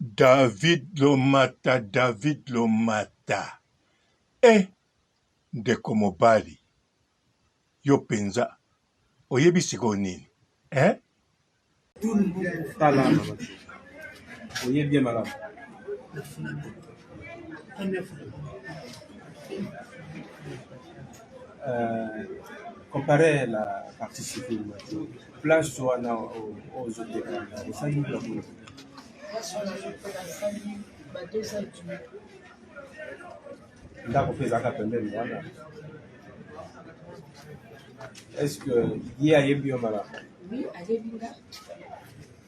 David Lomata, David Lomata eh ndeko mobali yo penza oyebi sikoyo nini eh? Tala mama oyebi ye malamu. Euh, comparer la partie civile place wana ozoteka osali biloko ndako mpe ezalaka pembeni wana est ce que ye ayebi yo malamu oui ayebi nga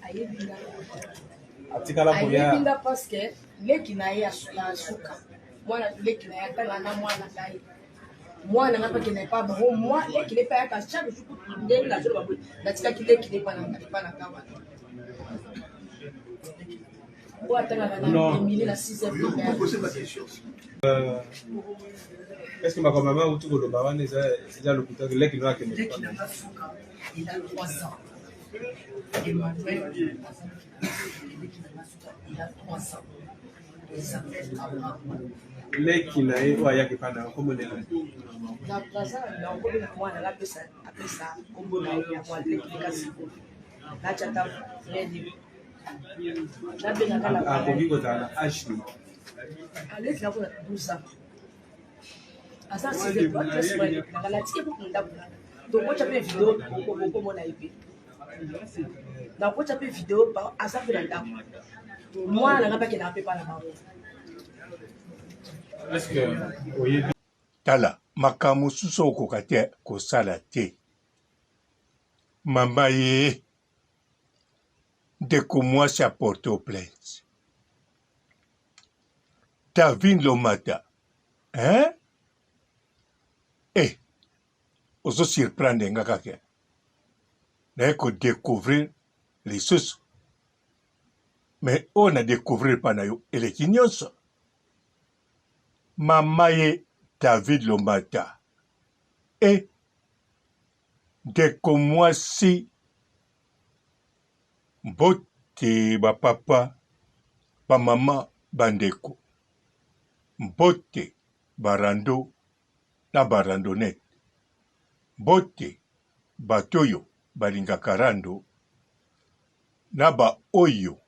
ayebi nga atikala koya ayebi nga parce que leki na ye ya suka mwana leki na ye atanga na mwana ngai mwana nga mpe akenda epa bango mwa leki ne mpe ayaka chaque jour kutu ndenge nazoloba boye natikaki leki ne epa na nga wana oyo atangaka na emilie na 6 primaire. Est ce que makambo mama auti koloba wana eza lokuta leki no akende leki na nga suka il a 3 ans Emmanuel leki na nga suka il a 3 ans il s'appelle Abraham leki na ye oyo ayaki epai na yo nkombo nde nani? Naza na nkombo mwana nga apesa apesa nkombo na ye ya mwana leki kasi natya ata nini nabengaka na akoki kozala na age nini? Aleki na kona 12 ans aza sixième classe nanga natiki kutu ndako nanga tokotya mpe video okomona ye mpe nakotya mpe video aza mpe na ndako mwana nanga mpe akendaka mpe epa na bango. Tala makambo mosusu okoka te kosala te mama ye ndeko mwasi a porte plainte Davin Lomata hein eh ozo surprendre nga kaka naye ko decouvrir lisusu mais oyo na decouvrir pa na yo eleki nyonso mama ye David Lomata e ndeko mwasi mbote ba papa ba mama ba ndeko mbote ba rando na ba randonnette mbote bato oyo balingaka rando na ba oyo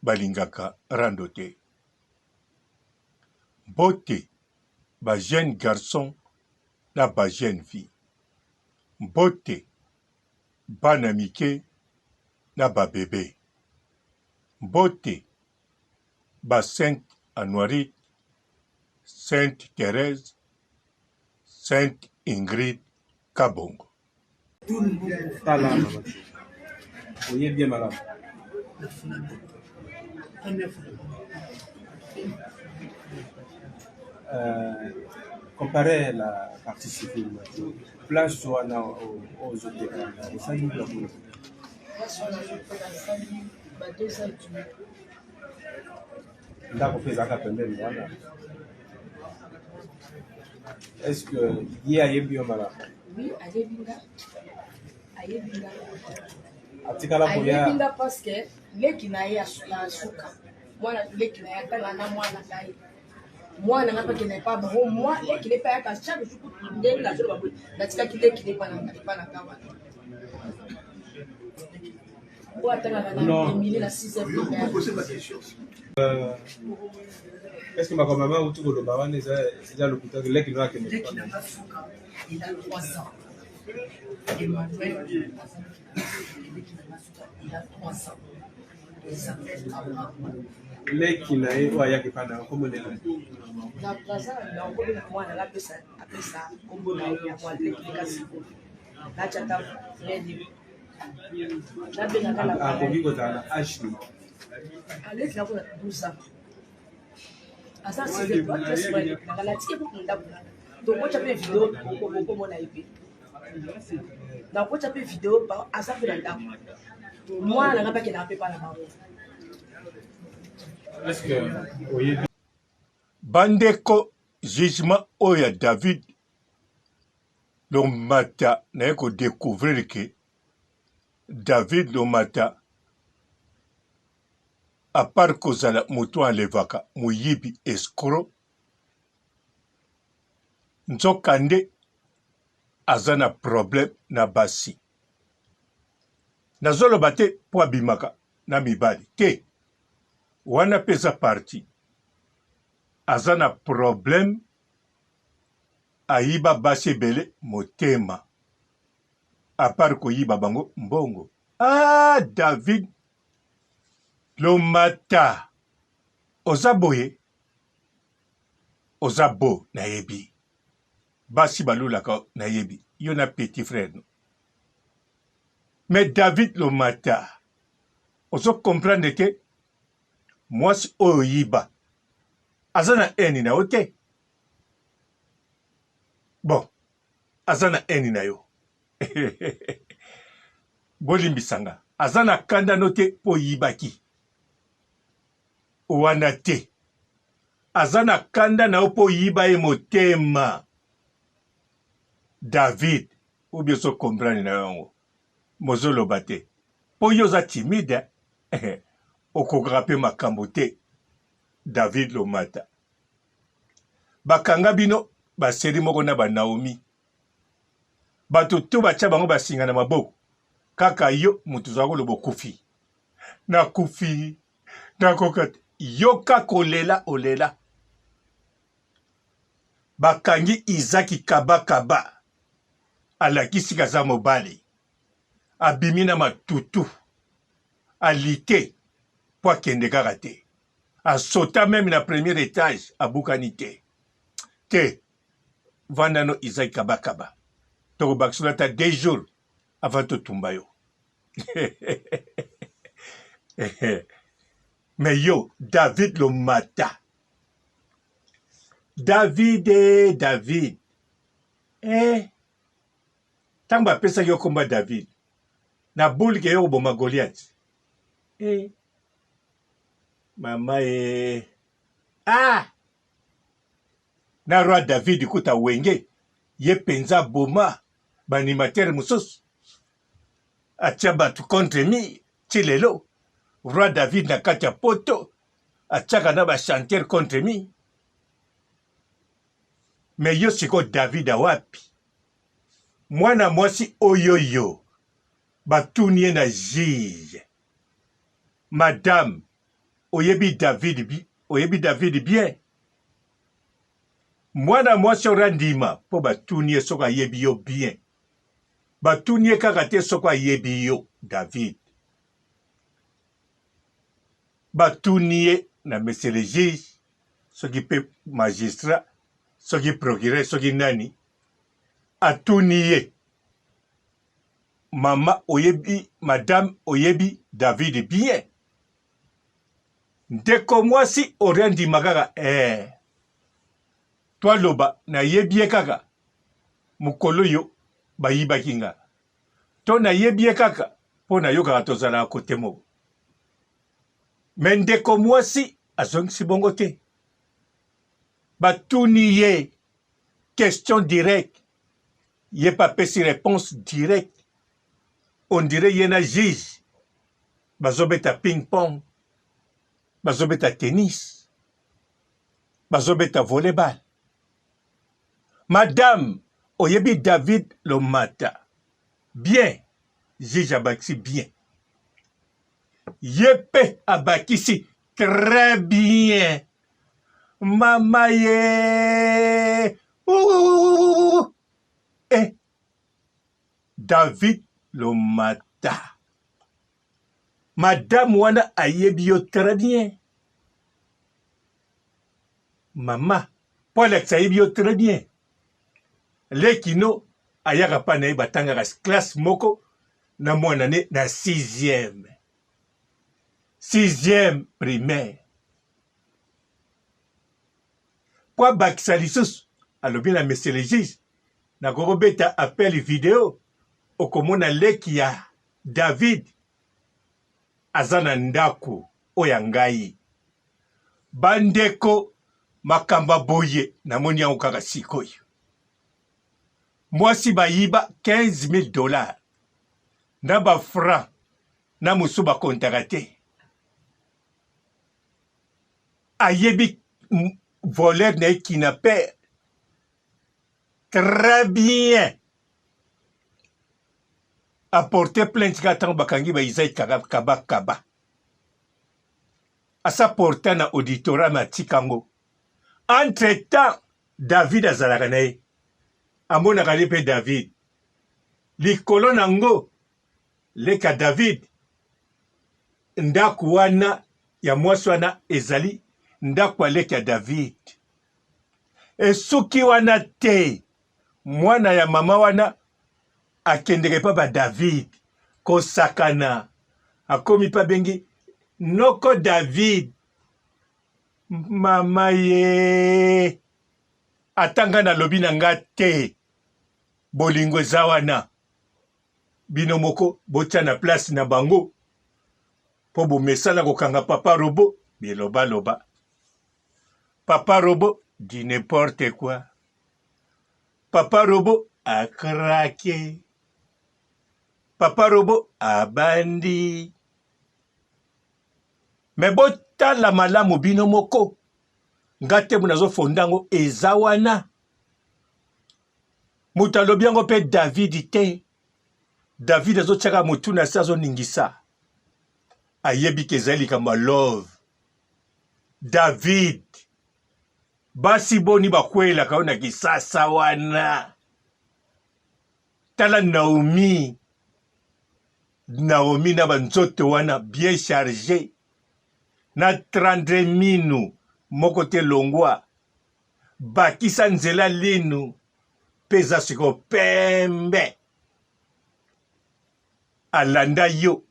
balingaka rando te. Mbote ba jeunes garçons na ba jeunes filles. Mbote bana mike na ba bebes. Mbote ba Sainte Anuarite, Sainte Therèse, Sainte Ingrid Kabongo. Tala mama oyebi ye malamu. Euh, comparer la partie civile place wana ozoteka osali biloko ndako mpe ezalaka pembeni wana est ce que ye ayebi yo malamu Oui, ayebi nga. Ayebi nga. Atikala koya. Ayebi nga parce que leki na ye ya suka. Mwana leki na ye atanga na mwana ngai. Mwana nga mpe akenda epa bango mwa leki ne mpe ayaka chaque jour kutu ndenge nazoloba boye natikaki leki ne epa na epa na nga wana. Oyo atangaka na Emilie na 6 primaire. Euh, est ce que makambo mama auti koloba wana eza lokuta leki no akende leki na nga suka il a 3 ans Emmanuel leki na nga suka il a 3 ans il s'appelle Abraham leki na ye oyo ayaki epai na yo nkombo nde nani? Naza na nkombo na mwana nga apesa apesa nkombo na ye ya mwana leki kasi natya ata nini nabengaka na akoki kozala na age nini? Aleki na kona 12 ans aza sixième classe nanga natiki kutu ndako nanga tokotya mpe video okomona ye mpe nakotya mpe video aza mpe na ndako mwana nanga mpe akendaka mpe epa na bango. Bandeko jugement oyo ya David Lomata naye ko decouvrir que David Lomata. à part kozala moto enlevaka, moyibi, escroc, nzokande aza na problème na basi. Nazoloba te mpo abimaka na mibali te, wana mpe eza parti. Aza na problème, ayiba basi ebele motema, à part koyiba bango mbongo. Ah David Lomata, oza boye, oza beau nayebi, basi balulaka nayebi, yo na petit frère no. Mais David Lomata, ozo comprendre te mwasi oyo oyiba aza na haine na yo te. Bon, aza na haine na yo. Bolimbisa nga, aza na kanda no te po oyibaki wana te. Aza na kanda na yo po oyiba ye motema. David, ou bien ozo comprendre na yo yango. Mozo loba te. Po yo oza timide, eh? Okokaka pe makambo te. David Lomata. Bakanga bino ba serie moko na ba Naomi. Bato tout batia bango basinga na maboko. Kaka yo mutu ozala koloba okufi. Nakufi. Nakoka te. Yoka kolela olela. Bakangi Isaac kaba kaba. Alakisi kaza mobali. Abimi na matutu. Alite po akende kaka te. Asota meme na premier etage abukani te. Te. Vanda no Isaac kaba kaba. Tokobakisela ata 2 jours avant totumba yo. Mais yo David Lomata. David eh, David eh ntango bapesaki yo nkombo ya David na boule ke yo koboma Goliath eh mama eh ah na roi David kuta wenge ye mpenza aboma baanimatere mosusu atia bato contre mi ti lelo roi David na kati ya poto atiaka na bachanteur contre mi me yo sikoyo David awapi mwana mwasi oyoyo batuni ye na juge madame oyebi David oyebi David bien mwana mwasi oyo andima mpo batuni ye soki ayebi yo bien batuni ye kaka te soki ayebi yo David batuni ye na monsieur le juge soki mpe magistrat soki procureur soki nani atuni ye mama oyebi madame oyebi David bien ndeko mwasi ori andima kaka eh twaloba nayebi ye kaka mokolo oyo bayibaki nga to nayebi ye kaka mpo nayokaka tozalaka kote moko me ndeko mwasi azongisi bongo te batuni ye question direct ye mpe apesi réponse direct on dirait ye na juge bazobeta ping pong bazobeta tennis bazobeta volleyball madame oyebi david lomata bien juge abakisi bien ye mpe abakisi très bien mama ye Ouh! Eh, David Lomata madame wana ayebi yo très bien mama mpo alakisa ayebi yo très bien leki no ayaka mpa na ye batangaka classe moko na mwana ne na sixième sixième primaire mpo abakisa lisusu alobi na monsieur le juge nakoki kobeta appel video okomona leki ya David aza na ndako oyo ya ngai bandeko makambo ya boye namoni yango kaka sikoyo mwasi bayiba 15000 dollars na ba franc na mosusu bakontaka te. Ayebi voleur na ye kidnapper très bien. Aporte plainte kaka ntango bakangi ba Isaac Kaba Kaba. Asa porta na auditorat mais atika yango. Entre temps David azalaka na ye. Amonaka ye mpe David. Likolo na ngo leka David ndako wana ya mwasi wana ezali ndako ya leki ya David. Esuki wana te, mwana ya mama wana akendeke epa ba David kosakana, akomi mpe abengi noko David mama ye ata nga nalobi na nga te bolingo eza wana bino moko botia na place na bango mpo bomesana kokanga papa robo bilobaloba papa robo du n'importe quoi papa robo akrake papa robo abandi me botala malamu bino moko nga te nazofonda yango eza wana Moto alobi yango mpe David te. David azotiaka motu na se azoningisa. Ayebi ke ezali likambo ya love. David, basi boni bakwelaka yo na kisasa wana? Tala Naomi, Naomi na banzoto wana bien charge na 32 minu moko te longwa bakisa nzela linu mpe eza sikoyo pembe alanda yo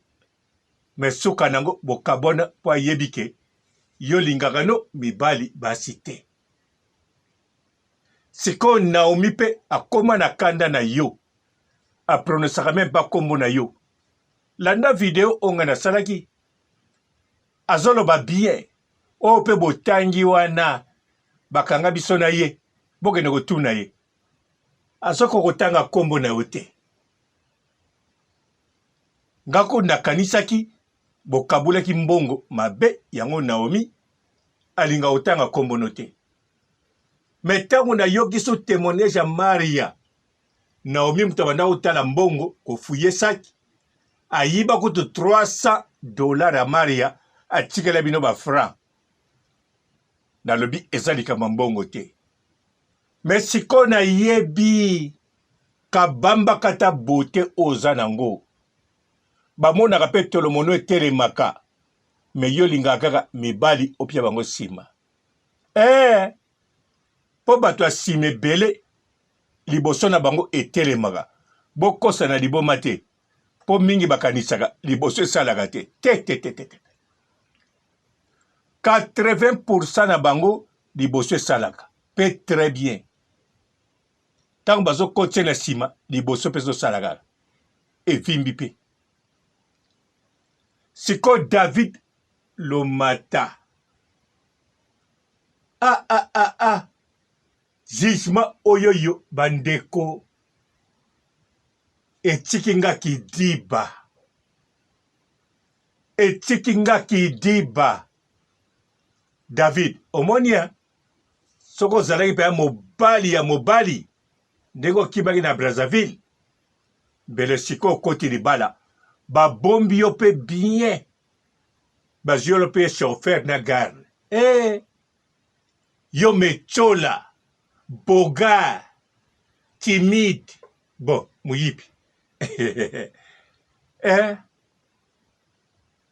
me suka nango bokabwana mpo ayebi ke yo olingaka no mibali basi te sikoyo naomi mpe akoma na kanda na yo apronosaka meme pa nkombo na yo landa video oyo ngai nasalaki azoloba bien oyo mpe botangi wana bakanga biso na ye bokende kotuna ye azokoka kotanga nkombo na yo te nga ko nakanisaki bokabulaki mbongo mabe yango Naomi alinga kotanga nkombo no te me ntango nayoki so témoignage ya Maria Naomi moto abanda kotala mbongo kofuye saki ayiba kutu 300 dollar ya Maria atikela bino ba franc nalobi eza likambo ya mbongo te me sikoyo nayebi kabambaka ata bote oyo oza nango bamonaka mpe tolomono etelemaka me yo olingaka kaka mibali opia bango nsima ee mpo bato ya nsima ebele liboso na bango etelemaka. Bokosa na liboma te, mpo mingi bakanisaka liboso esalaka te. Te, te, te, te, te. 80% na bango liboso esalaka mpe très bien. Ntango bazokotia na nsima, liboso mpe ezosala kaka, evimbi mpe. Sikoyo David Lomata, ah, ah, ah, ah. Jugement oyoyo ba ndeko etiki nga kidiba etiki nga kidiba David omoni hein soki ozalaki mpenza mobali ya mobali ndenge okimaki na Brazzaville mbele sikoyo okoti libala babombi yo mpe bien bazwi yo mpe chauffeur na garde eh Yo metiola, bogar, timide, bon moyibi eh?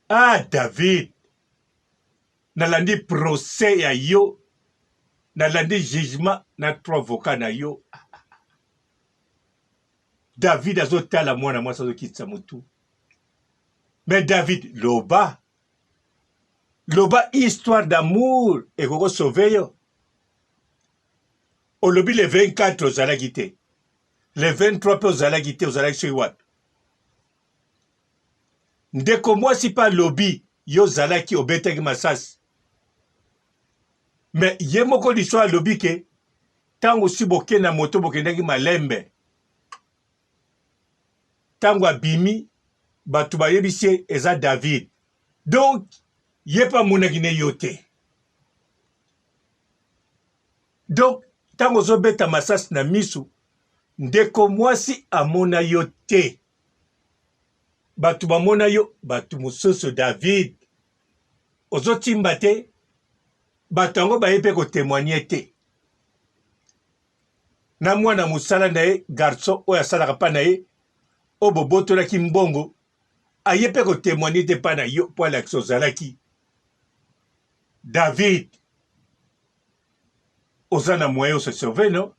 Ah David, nalandi procès ya yo, nalandi jugement na trois avocats na yo. David azotala mwana mwasi azokitisa motu. Mais David loba Loba histoire d'amour ekoki ko sauver yo. Olobi le 24 ozalaki te. Le 23 pe ozalaki te, ozalaki soki wapi? Ndeko mwasi pe alobi yo ozalaki obetaki masasi. Mais ye moko liso alobi ke tango si boke na moto bokendaki malembe. Tango abimi bato bayebisi ye eza David. Donc ye pe amonaki ne yo te. Donc ntango ozobeta masasi na misu, ndeko mwasi amona yo te. Bato bamona yo, bato mosusu David ozotimba te, bato yango baye mpe kotemoigne te. Na mwana mosala na ye garçon oyo asalaka mpa na ye oyo bobotolaki mbongo aye mpe kotemoigne te mpa na yo mpo alakisa ozalaki David oza na moyen ose sauver non?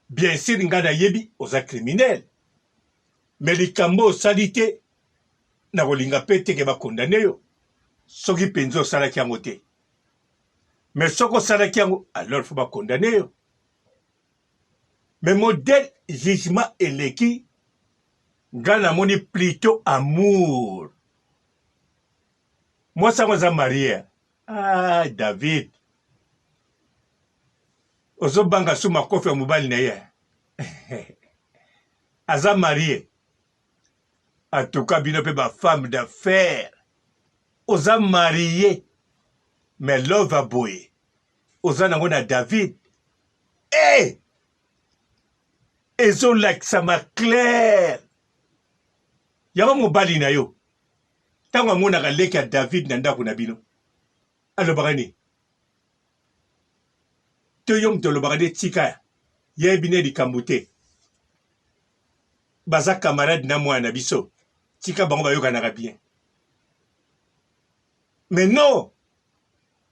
Bien sûr nga nayebi oza criminel mais likambo osali te nakolinga mpe te ke bakondane yo soki mpenza osalaki yango te mais soki osalaki yango alors fo bakondane yo mais modèle jugement eleki nga namoni plutôt amour mwasi yango aza marie ah david ozobanga su makofi ya mobali na ye aza marie atuka bino mpe bafemme d'affaires oza marie mais love boye oza nango na david e hey! ezolakisama claire yango mobali na yo ntango amonaka leki ya david na ndako na bino alobaka nini to yo moto olobaka nde tika yebi ne likambo te baza camarade na mwana na biso tika bango bayokanaka bien mais non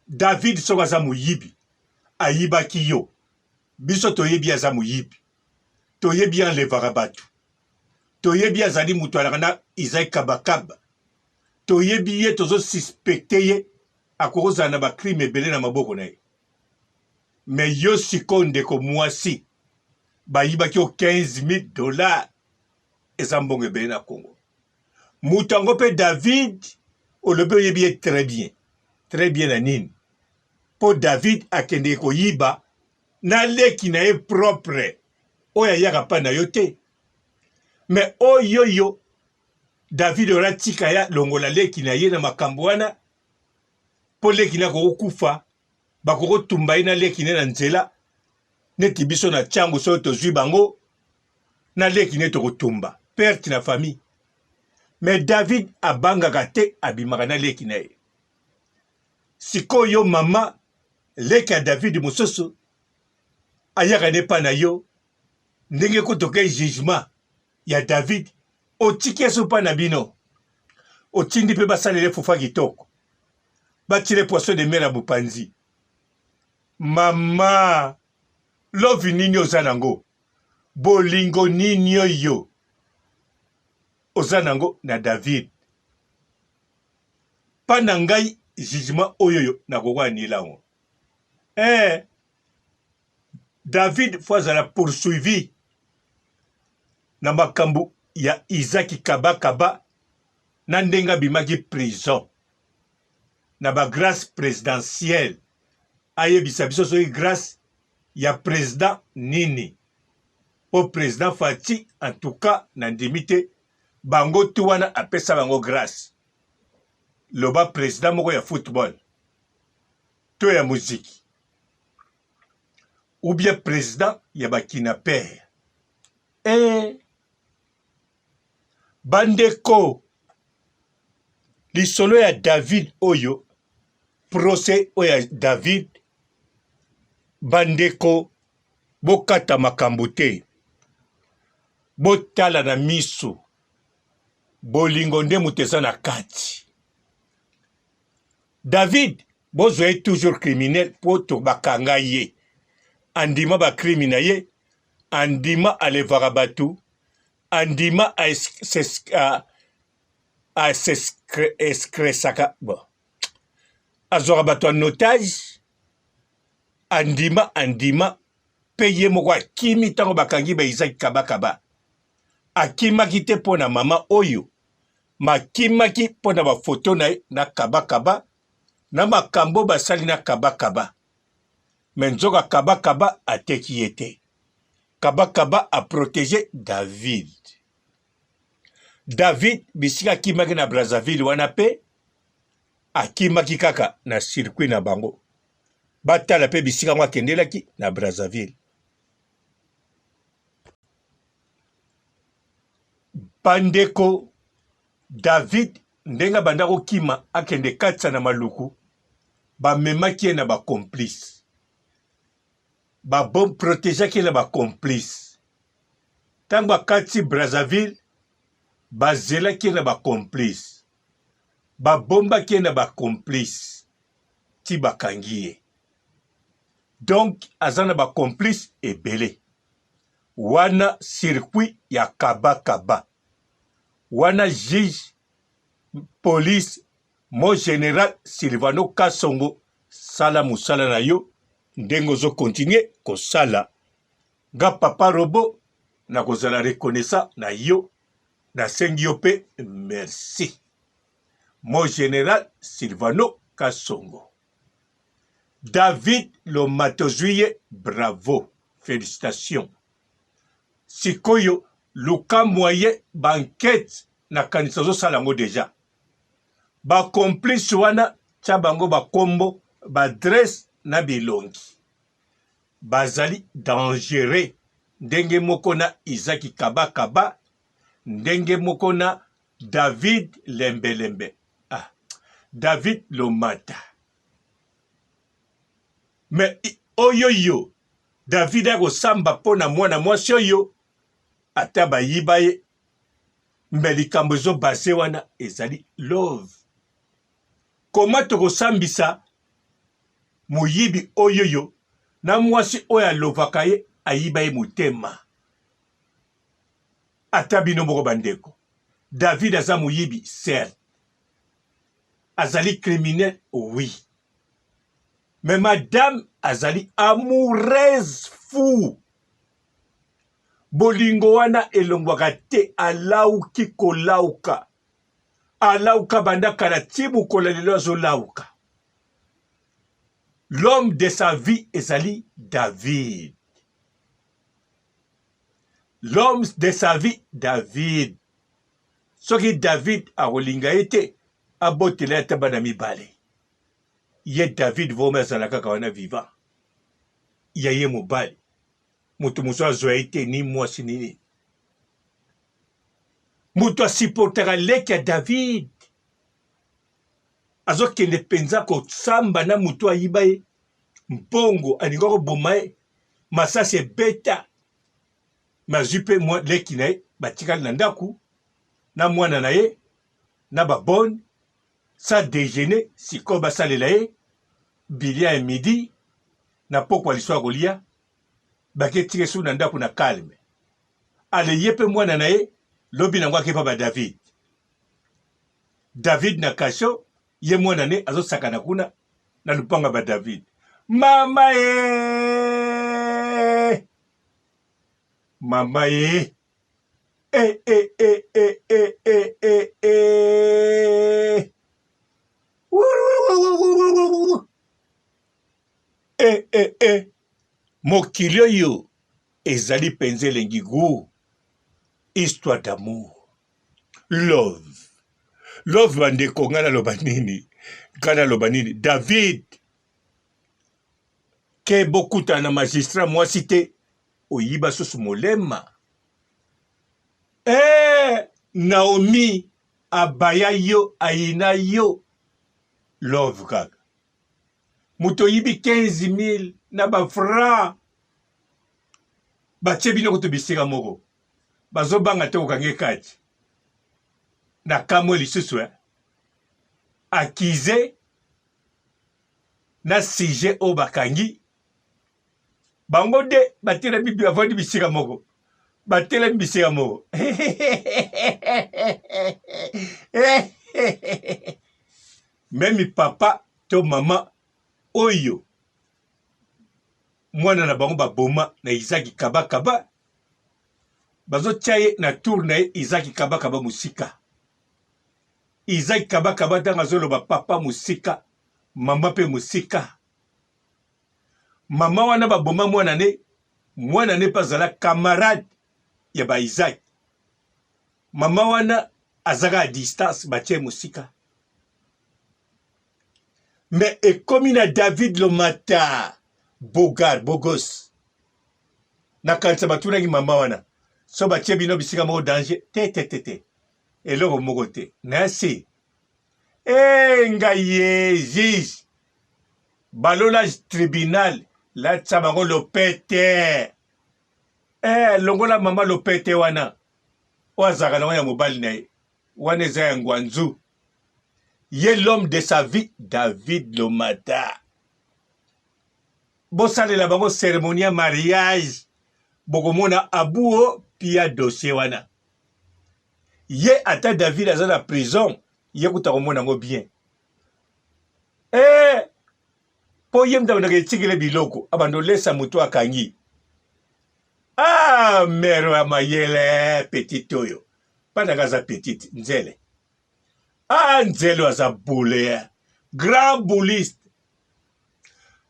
david soki aza moyibi ayibaki yo biso toyebi aza moyibi toyebi enlevaka bato toyebi azali moto alaka na Isaac Kabakaba toyebi ye tozo suspecte ye akoki kozala na bacrime ebele na maboko na ye me yo sikoyo ndeko mwasi bayibaki yo 15000 dollars eza mbongo ebele na Congo moto yango mpe David olobi oyebi ye très bien très bien na nini mpo David akendeke koyiba na leki na ye propre oyo ayaka mpa na yo te me oyo yo David oyo atika ya longola leki na ye na makambo wana mpo leki na akokufa bakokotumba ye na leki ne na nzela neti biso na ntango soki tozwi bango na leki ne tokotumba perte na famille me David abangaka te abimaka na leki na ye sikoyo mama leki ya David mosusu ayaka ne epai na yo ndenge kutu oke jugement ya David otiki yesu mpa na bino otindi mpe basalele fufa kitoko batile poisson de mer ya mopanzi mama love nini oza nango bolingo nini oyo oza nango na David mpa na ngai jugement oyo yo nakoki anila yango eh David fo azala poursuivi na makambo ya Isaac Kaba Kaba na ndenge abimaki prison na ba grace presidentielle ayebisa biso soki grace ya president nini po president Fatshi en tout cas na ndimi te bango tu wana apesa bango grace loba president moko ya football to ya muziki ou bien president ya ba kidnappeur eh bandeko lisolo ya David oyo procès oyo ya David bandeko bokata makambo te botala na miso bolingo nde moto eza na kati David bozwa ye toujours criminel po to bakanga ye andima ba crime na ye andima alevaka batu andima a s'escresaka bon azwaka bato en otage andima andima mpe ye moko akimi ntango bakangi ba Isaac Kabakaba akimaki te mpo na mama oyo makimaki mpo na bafoto na ye na kabakaba na makambo basali na kabakaba me nzoka kabakaba ateki ye te kabakaba aprotege David David bisika akimaki na Brazzaville wana mpe akimaki kaka na circuit na bango. Batala mpe bisika yango akendelaki na Brazzaville. Bandeko, David ndenge abanda kokima akende katisa na Maluku, bamemaki ye na ba complice, ba protegeaki ye na ba complice. Ntango akati Brazzaville, bazelaki ye na ba complice, babombaki ye na ba complice ti bakangi ye. Donc aza na ba complice ebele. Wana circuit ya kaba kaba. Wana juge, police, mon general Silvano Kasongo sala musala na yo ndenge ozo continuer kosala. Nga papa robot nakozala reconnaissant na yo, nasengi yo pe merci. Mon general Silvano Kasongo. David Lomata ozwi ye bravo felicitations. Sikoyo luka moyen ba enquete na kanisa ozosala yango deja. Ba complice wana tia bango ba kombo, ba adresse na bilongi. Bazali dangereux ndenge moko na Isaac Kaba Kaba, ndenge moko na David Lembe Lembe. Ah, David Lomata. Mais oyo yo David akosamba mpo na mwana mwasi oyo ata bayiba ye mbe likambo ezo base wana ezali love. Koma tokosambisa moyibi oyo yo na mwasi oyo alovaka ye ayiba ye motema. Ata bino moko bandeko, David aza moyibi certes, azali criminel oui, mais madame azali amoureuse fou. Bolingo wana elongwaka te, alauki kolauka, alauka banda kala ti mokolo ya lelo azolauka. L'homme de sa vie ezali David. L'homme de sa vie David. Soki David akolinga ye te, abotela ye ata bana mibale. Ye David vomi azala kaka wana vivant. Ya ye mobali. Moto mosusu azwa ye te ni mwasi ni nini. Moto asupportaka leki ya David. Azokende mpenza kosamba na moto ayiba ye mbongo, alinga koboma ye, masasi ebeta. Me azwi mpe mwa leki na ye, batikali na ndako na mwana na ye na babone sa dejeuner. Sikoyo basalela ye bilia ya midi na pokwa liso ya kolia, bake tika esu na ndako na calme. Ale ye mpe mwana na ye lobi nango akepa ba David. David na kasho, ye mwana ne azosakana kuna na lupanga ba David. Mama e mama e e e e e e e e e e e e mokili oyo ezali mpenza elengi gout histoire d'amour love love bandeko ngai naloba nini ngai naloba nini david ke bokutana na magistrat mwasi te oyiba susu molema eh, naomi abaya yo ayina yo love kaka moto oyibi 15000 na bafranc batie bino kutu bisika moko bazobanga te kokange kati na kamwe lisusu eh? akize na sujet oyo bakangi bango nde batelemi bavandi bisika moko batelemi bisika moko meme papa to mama oyo mwana na bango baboma na Isaki kaba kaba bazotia ye na tour na ye Isaki kaba kaba mosika Isaki kaba kaba ntango azoloba papa mosika mama mpe mosika mama wana baboma mwana ne mwana ne mpe azala camarade ya ba Isaac mama wana azaka a distance batie mosika. Mais ekomi na David Lomata Bogar Bogos. Nakanisa batunaki mama wana so batie bino bisika moko danger te te te te eloko moko te nasi e eh, ngai ye juge balola tribunal latisa bango lopete eh, longola mama lopete wana oyo azalaka nango ya mobali na ye wana eza ya ngwanzu ye l'homme de sa vie david lomata bosalela bango cérémonie ya mariage bokomona abuo pia dossier wana ye ata david aza na prison ye kuta komona yango bien eh, mpo ye moto abandaka etikele biloko abanda olesa moto akangi ah mero ya mayele petit oyo mpanaka aza petite nzele ah nzele aza boule grand bouliste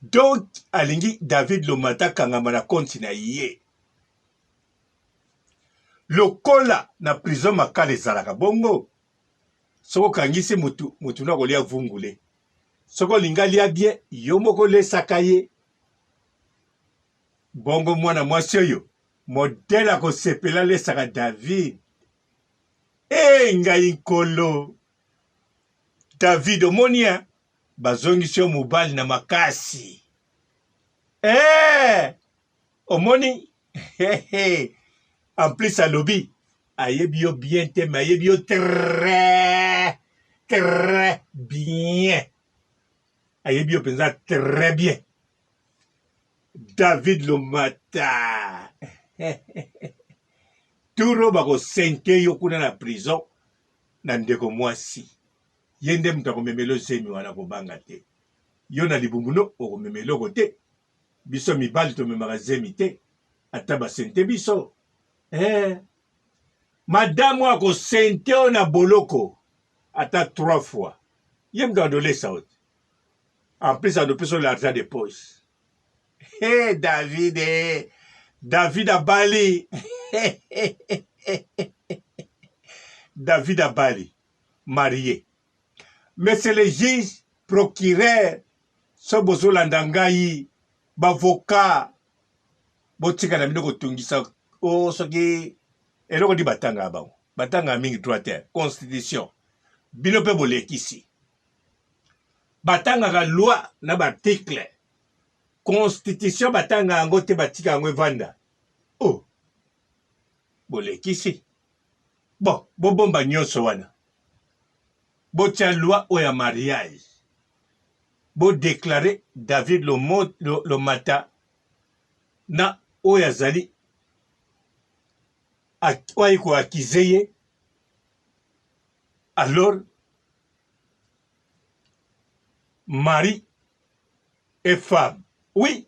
donc alingi david lomata akangama na konti na ye lokola na prison makala ezalaka bongo soki okangisi mutu mutu no akolia vungule soki olingi alia bien yo moko olesaka ye bongo mwana mwasi oyo modele akosepela alesaka david e ngai nkolo david omoni ya bazongisi yo mobali na makasi e omoni en plus alobi ayebi yo bien te mais ayebi yo très très bien ayebi yo mpenza très bien david lomata turo bakosente yo kuna na prison na ndeko mwasi ye nde moto akomemela ozemi wana kobanga te yo na libumu no okomema eloko te biso mibali tomemaka zemi te ata basente biso eh. Madame oyo akosente oyo na boloko ata trois fois ye moto adolesa oyo te en plus adopesa oyo l'argent de poche hey, David eh. David abali David abali marie monsieur le juge procureur so bozolanda ngai bavoka botika na bino kotungisa o oh, soki eloko nini batangaka bango batangaka mingi droit te constitution bino mpe bolekisi batangaka loi na baarticle constitution batanga yango te batika yango evanda o oh, bolekisi bon bobomba nyonso wana botia loi oyo ya mariage bo declare David Lomata na oyo azali oyo aye ko accuser ye alors mari et femme oui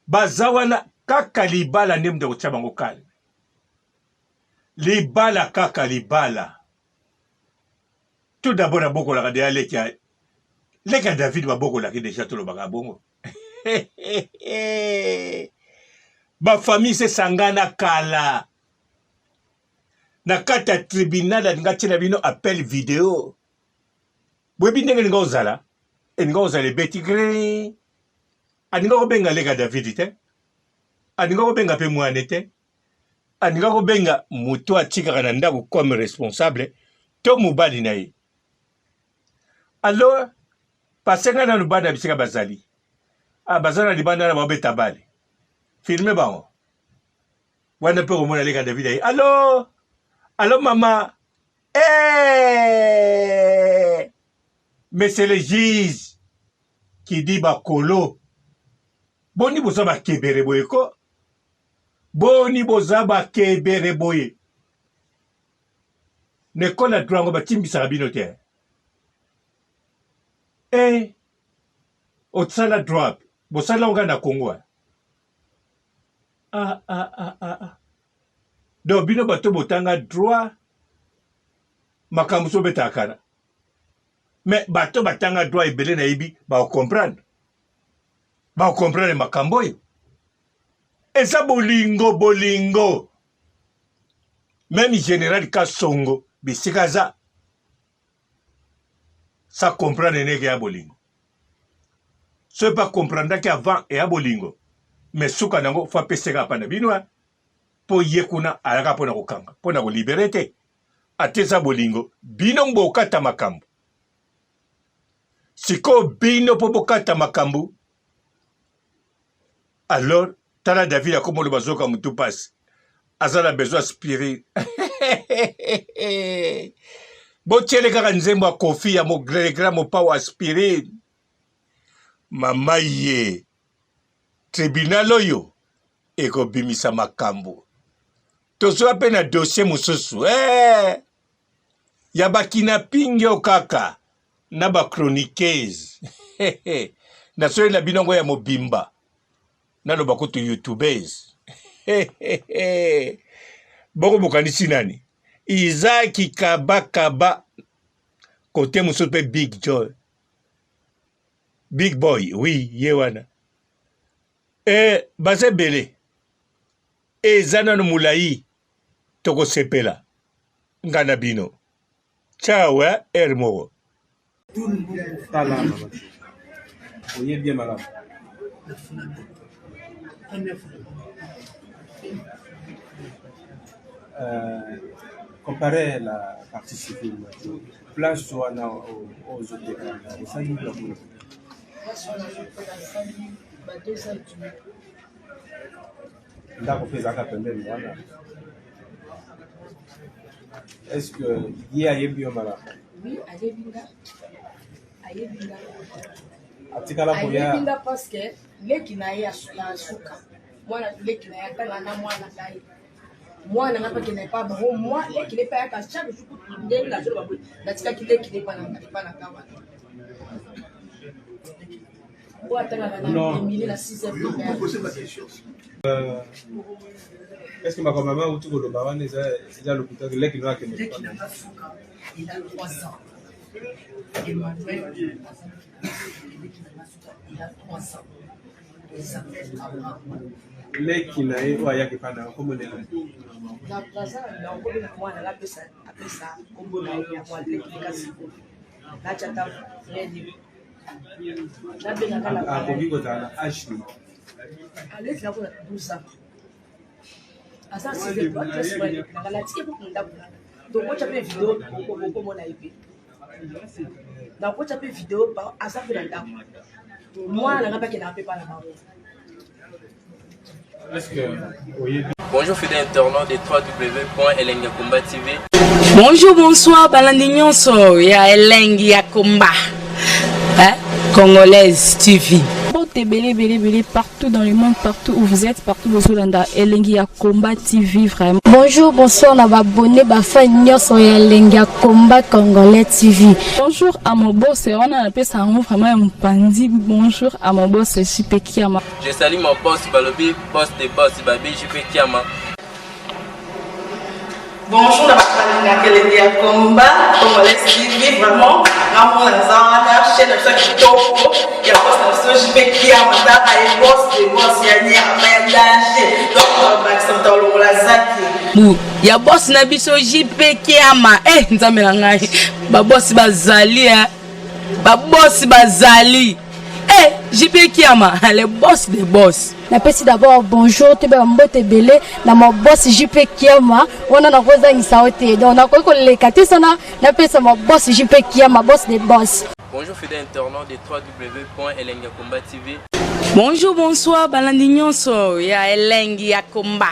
baza wana kaka libala nde moto akotia bango calme libala kaka libala Tout d'abord abokolaka deja leki ya leki ya David babokolaki deja tolobaka bongo ba famille se sangana kala na kati ya tribunal alinga atyela bino appel video boyebi ndenge elinga kozala elinga kozala ebeti gre alinga kobenga leki ya David te alinga kobenga mpe mwana te alinga kobenga moto atikaka na ndako comme responsable to mobali na ye alors pasenga nanu bana bisika bazali ah, baza na libanda na babeta bale filme bango wana mpe komona leka david aye alo alo mama hey! Eh! monsieur le juge qui dit bakolo boni boza bakebere boye ko Boni boza ba kebere boye? Na ecole ya droit yango batimbisaka bino te? Eh, osala droit bosala yango kaka na Congo eh? Ah, ah, ah, ah, ah. Donc bino bato botanga droit makambo so obetaka kala mais bato batanga droit ebele nayebi bakocomprendre bakocomprendre makambo oyo eza bolingo bolingo meme general kasongo bisika aza sa comprendre ndenge ya bolingo. Soki pe a comprendaki avant eya bolingo mais suka nango faut apesa kaka pa na bino hein po ye kuna ayaka pona kokanga pona ko libere te ata eza bolingo bino bokata makambo sikoyo bino po bokata makambo alors tala David akoma oloba zoka mutu pasi aza na besoin aspirine botiele kaka nzembo ya kofi ya mogregra mopao aspirine mama ye tribunal oyo ekobimisa makambo tozoya mpe na dossier mosusu eh! ya bakinapingi oyo kaka na ba chroniqueuse nasolela bino yango ya mobimba naloba kutu youtubeuse boko bokanisi nani izaki kabakaba kote mosusu mpe big joy big boy oui ye wana e, baza ebele eza nano molai tokosepela nga na bino ciao eh, heure moko tala mama oyebi ye malamu euh, comparer la partie civile place wana ozoteka osali biloko ndako mpe ezalaka pembeni wana est ce que ye ayebi yo malamu oui ayebi nga ayebi nga atikala koya ayebi nga parce que leki na ye ya suka mwana leki na ye atanga na mwana ngai mwana nga mpe akenda epa bango mwa leki ne mpe ayaka chaque jour kutu ndenge nazoloba boye natikaki leki ne epa na nga wana oyo atangaka na emilie na 6 primaire. Euh, est-ce que makambo mama auti koloba wana eza eza lokuta leki no akende leki na nga suka il a 3 ans Emmanuel leki na nga suka il a 3 ans il s'appelle Abraham leki na ye oyo ayaki epai na yo kombo nini naza na nakobenga mwana nga apesa apesa kombo na ye ya mwana leki kasi natya ata vrai akoki kozala na age nini aleki nako na 12 ans aza sixième natiki buku ndako nanga tokotya mpe video okomona ye mpe nakotya mpe video aza mpe na ndako mwana nanga mpe akendaka mpe epa na bango Bonjour fidèles internautes de www.elengiyakomba TV. Bonjour, bonsoir, balandi nyonso ya Elengi ya Komba. Hein? Congolaise TV. Mbote ebele ebele ebele partout dans le monde, partout où vous êtes, partout bozolanda Elengi ya Combat TV vraiment. Bonjour, bonsoir na ba abonné ba fan nyonso ya Elengi ya Combat Congolais TV. Bonjour à mon boss, wana napesa yango vraiment ya mopanzi. Bonjour à mon boss JP Kiama. Je salue mon boss balobi boss de boss babi JP Kiama. Bonjour na bato balingaka elengi ya combat congolais TV vraiment ngamona naza wana chaîne na biso ya kitoko ya boss na biso JP Kiama tala ye boss de boss ya nyama ya danger donc bakisa moto alongola zaki bu ya boss na biso JP Kiama eh nzambe na ngai ba boss bazali eh ba boss bazali Eh, JP Kiama, le boss des boss. napesi d'abord bonjour toyeba mbote ebele na ma boss jp kiama wana nakozangisa yo te donc nakoki koleka te sana napesa ma boss jp kiama boss de boss Bonjour fidèles internautes de www.elengiyakomba TV. Bonjour, bonsoir, balandi nyonso ya Elengi ya Komba.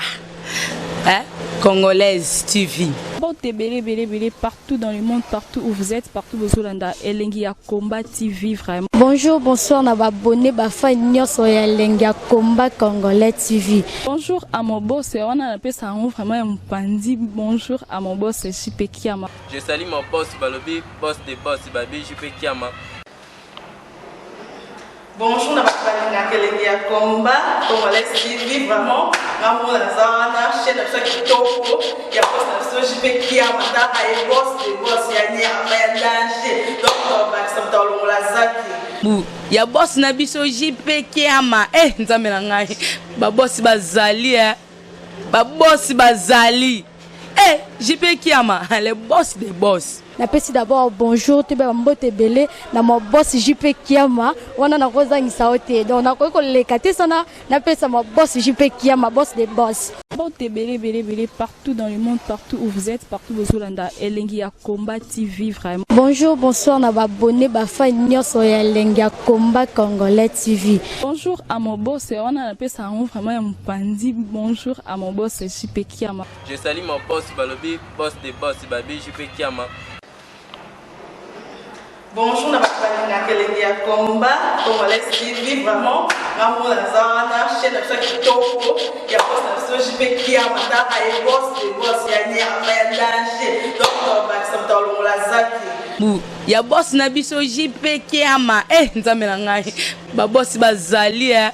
Hein? Congolaise TV. Mbote ebele ebele ebele partout dans le monde, partout où vous êtes, partout bozolanda Elengi ya Combat TV vraiment. Bonjour, bonsoir na ba abonné ba fan nyonso ya Elengi ya Combat Congolais TV. Bonjour à mon boss, wana napesa yango vraiment ya mopanzi. Bonjour à mon boss JP Kiama. Je salue mon boss balobi boss de boss babi JP Kiama. Bonjour na bato balingaka elengi ya combat congolais TV vraiment ngamona naza wana chaîne na biso ya kitoko ya boss na biso JP Kiama tala ye boss de boss ya nyama ya danger donc bakisa moto alongola zaki bu ya boss na biso JP Kiama eh nzambe na ngai ba boss bazali eh ba boss bazali eh JP Kiama le boss de boss. Napesi d'abord bonjour toyeba bambote ebele na ma boss JP Kiama wana nakozangisa yo te donc nakoki koleka te sana napesa ma boss JP Kiama boss de boss. Mbote ebele ebele ebele partout dans le monde partout où vous êtes partout bozolanda elengi ya combat TV vraiment. Bonjour bonsoir na ba abonnes ba fan nyonso ya elengi ya combat congolais TV. Bonjour à mon boss wana napesa yango vraiment ya mopanzi bonjour à mon boss JP Kiama. Je salue mon boss balobi boss de boss babi JP Kiama. Bonjour na bato balingaka elengi ya combat congolais TV vraiment nga mona naza wana chaîne na biso ya kitoko ya boss na biso JP Kiama taka ye boss de boss ya nyama ya danger donc tobakisa moto alongola zaki bu ya boss na biso JP Kiama eh nzambe na ngai ba boss bazali eh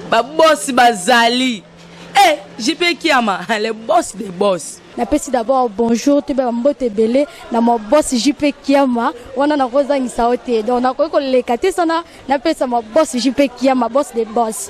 ba boss bazali eh JP Kiama le boss des boss. Napesi d'abord bonjour toyeba bambote ebele na ma boss JP Kiama wana nakozangisa yo te donc nakoki koleka te sana napesa ma boss JP Kiama boss de boss.